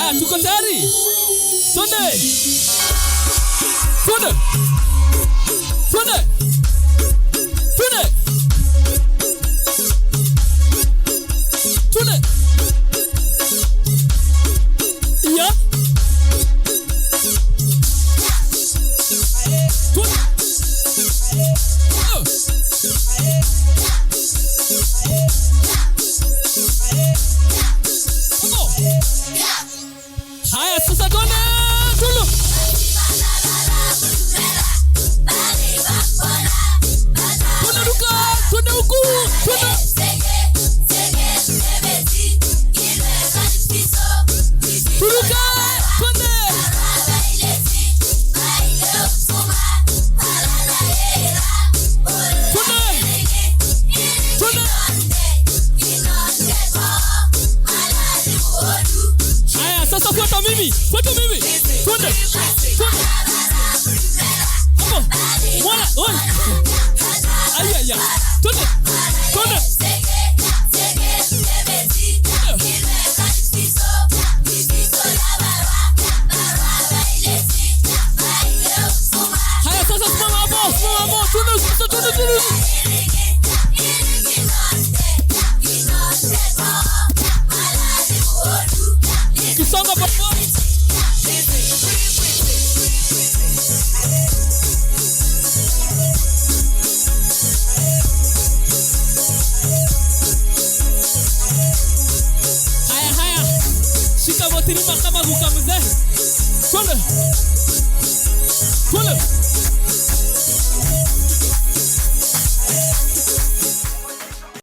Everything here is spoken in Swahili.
Haya, tuko tayari? Twende. Twende. Twende. Twende. Twende. Ya. Twende. Oh. Hapo. Haya, sasa twende. Twende. Twende duka, twende huku, twende. Turuka, twende. Twende. Twende. Haya, sasa fuata mimi, fuata mimi. Twende. Twende. Hapo. Mwana, oi. Aya, ya. Twende. Twende. Haya, sasa simama hapo, simama hapo. Twende, sasa twende, twende. Kisonga polepole. Haya, haya. Shika motirima kama guka mzee. Twende. Twende.